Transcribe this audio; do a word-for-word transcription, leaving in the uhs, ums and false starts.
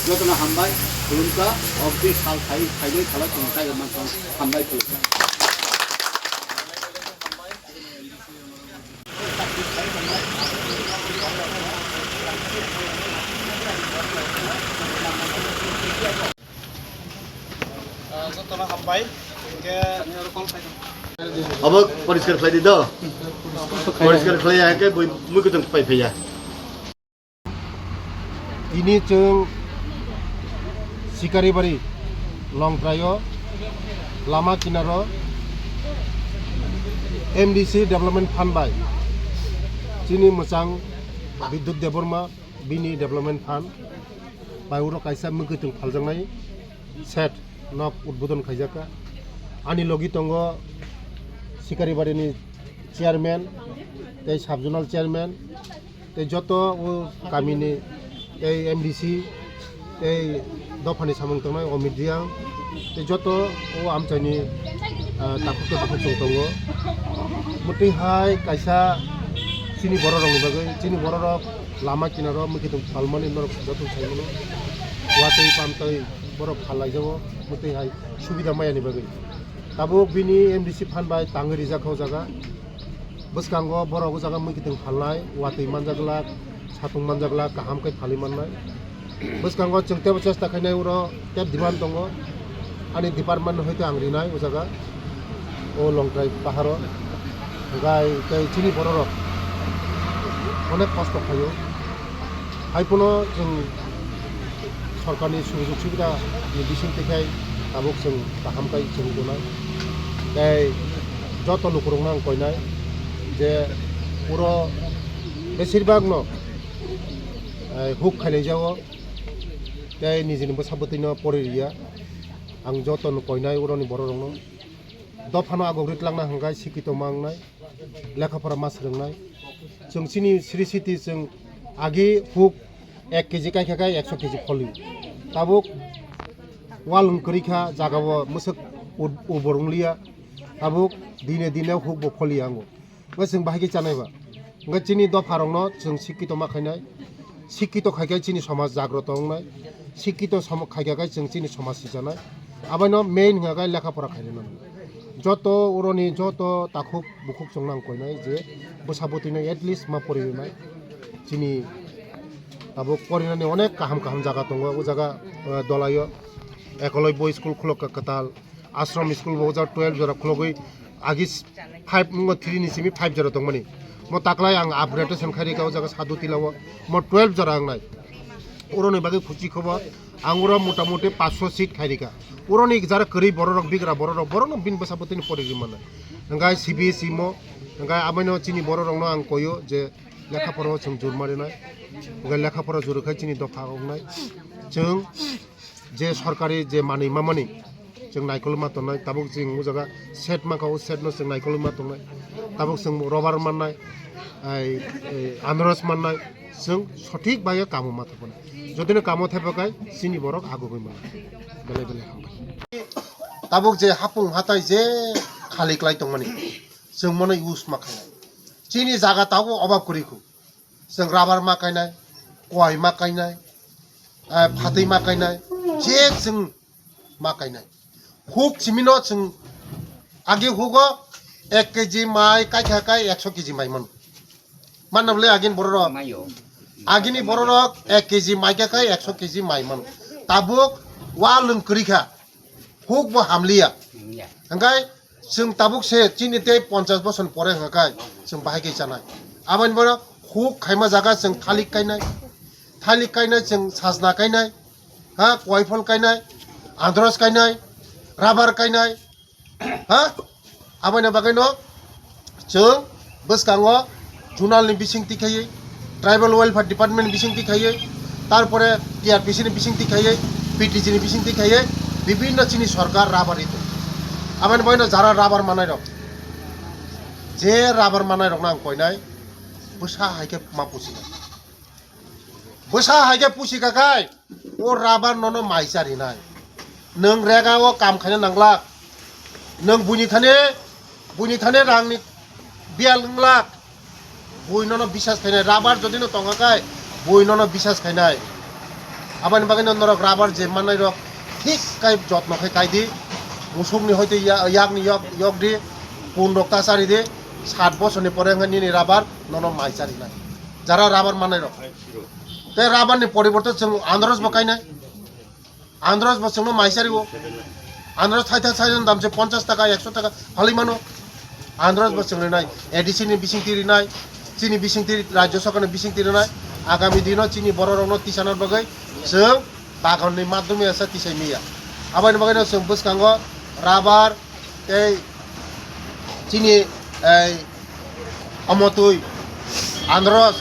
Jotono hambai, khulumkha, obdi sal phai, phainai salo chwng kailaima thang, hambai khulumkha. Jotono hambai, hingke. Obo poriskar khlai di do. Poriskar khlai ya, hingke bui mui kutung pai phai ya. Tini chwng Sikaribari Longtraio lama kinaro M D C Development Fund bai chini mwchang Bidyut Debbarma bini Development Fund bai uro kaisa mwkhwtwng phaljaknai shed nok udbodon khaijakha. Ani logi tongo Sikaribarini chairman tei sub zonal chairman, tei joto o kamini tei M D C tei dophani samung tongnai Omit Riang tei joto o amchaini, ah, takhuk tei bukhuk chwng tongo. Mwtwi hai kaisa chini bororokni bagwi, chini bororok lama kinaro mwkhwtwng phalmani norok joto saimano. Watwi pamtwi borok phallaijao mwtwi hai subida mayani bagwi. Tabuk bini M D C fund bai tangwi rijak kha o jaga. Bwskango borok o jaga mwkhwtwng phalnai, watwi manjak glak, satung manjak glak, kaham khe phalwi mannai. Bwskango chwng teibo chesta khainai, uro tei demand tongo. Ani department hoite ang rinai o jaga, o Longtrai paharo. Hwnkhe tei chini bororok onek kosto khaio. Hai phano chwng sorkarni sujog subida ni bising twi khai tabuk chwng kaham khai chwng tongnai. Tei joto lukurokno ang koinai je uro besir bagno, eh, huk khailaijago tei nijini bwsa bwtwino pori riya. Ang jotono koinai uroni bororokno dophano agogri twlangna hwnkhe sikito ma wngnai. Lekha pora ma swrwngnai. Chwng chini sri siti chwng agi huk ek keji kaikha khe ekso keji pholi. Tabuk walwng kwrwi kha, jaga o mwswk u-, ubor wng liya. Tabuk dine dine huk bo pholi ya ango. Bo chwng bahai khe chanai ba. Hwnkhe chini dopha rokno chwng sikito ma khainai. Sikito khai khe chini somaj jagroto wngnai. Sikito som-, khai khe chwng chini somaj sijanai. Abono main hwnkha khe lekha pora khainai mano. Joto uroni joto takhuk bukhuk chwngno ang koinai je bwsa bwtwino at least ma poriwi mai. Chini tabuk porinani onek kaham kaham jaga tongo. O jaga, eh, Dolaio Ekolobya School khulokka kwtal, Ashram School bo o jaga twelve jora khulogwi agi five wngma three ni simi five jora tongmani. Mo taklai ang upgradation khairika o jaga Sadhu Tilao mo twelve jora wngnai. Uroni bagwi khusi khobor. Ang uro mota moti paanch sho seat khairika. Uroni jara kwrwi bororok, bigra bororok, borokno bini bwsa bwtwini pori ri mano. Hwnkhe C B S E mo, hwnkhe abono chini bororokno ang koyo je lekha poro chwng jurma rinai. Hwnkhe lekha poro juru khai chini dopha wngnai. Chwng je sorkari je manwi mamani chwng naikolwi ma tongnai, tabuk chwng o jaga shed mankha, o shed no chwng naikolwi ma tongnai, tabuk chwng rubber mannai, ai, ai, anaros mannai, chwng sothik bai kamo ma thangmani. Jotino kamo thaipa kai chini borok agugwi mano. Belai belai hambai. Tabuk je hapung hatai je khali klai tongmani, chwng mono use ma khainai. Chini jaga tabuk obab kwrwi khu. Chwng rubber ma kainai, koi ma kainai, eh, phatwi ma kainai, je chwng ma kainai. Huk simino chwng agi hugo ek keji mai kaikha kai ekso keji mai mano. Manna bole agini bororok. Mayo. Agini bororok ek keji mai kaikha kai ekso keji mai mano. Tabuk walwng kwrwi kha. Huk bo hamliya. Hamliya. Hwnkhe chwng tabuk se chini tei ponchas bosor pore hwnkhe chwng bahai khe chanai. Aboni bono huk khaima jaga chwng thalik kainai. Thalik kainai chwng sajna kainai. Ha, koiphol kainai, andros kainai, rubber kainai. Ha? Aboni bagwino chwng bwskango zonal ni bising tikhaiwi, tribal welfare department ni bising tikhaiwi, tarpore T R P C ni bising tikhaiwi, P T G ni bising tikhaiwi, bibinno chini sorkar rubber rito. Aboni bagwino jara rubber manai rok, je rubber manai rokno ang koinai, bwsa hai khe ma pusinai. Bwsa hai khe pusi kakai, o rubber nono mai charinai. Nwng rega o kam khaina nanglak. Nwng buini thani, buini thani rangni biyal wnglak. Bui nono bisas khainai, rubber jodi no tongkha kai, bui nono bisas khainai. Aboni bagwi no norok rubber je manai rok thik kai jotno khai kai di. Musuk ni hoite ya-, yak ni yok, yok di. Pun rok ta chari di. Sat bosor ni pore wngkha nini rubber nono mai chari nai. Jara rubber manai rok. Te rubber ni poriborte chwng andros bo kainai. Andros bo chwngno mai chari o. Andros thai thai thai dam se ponchas taka, ekso taka phalwi mano. Andros bo chwng rinai, A D C ni bising ti rinai, chini bising ti, Rajya Sarkar ni bising ti rinai. Agami dino chini borok rokno tisanor bagwi chwng bagan ni madhyome asa tisai miya. Aboni bagwi no chwng bwskango rubber tei chini ei omotwi andros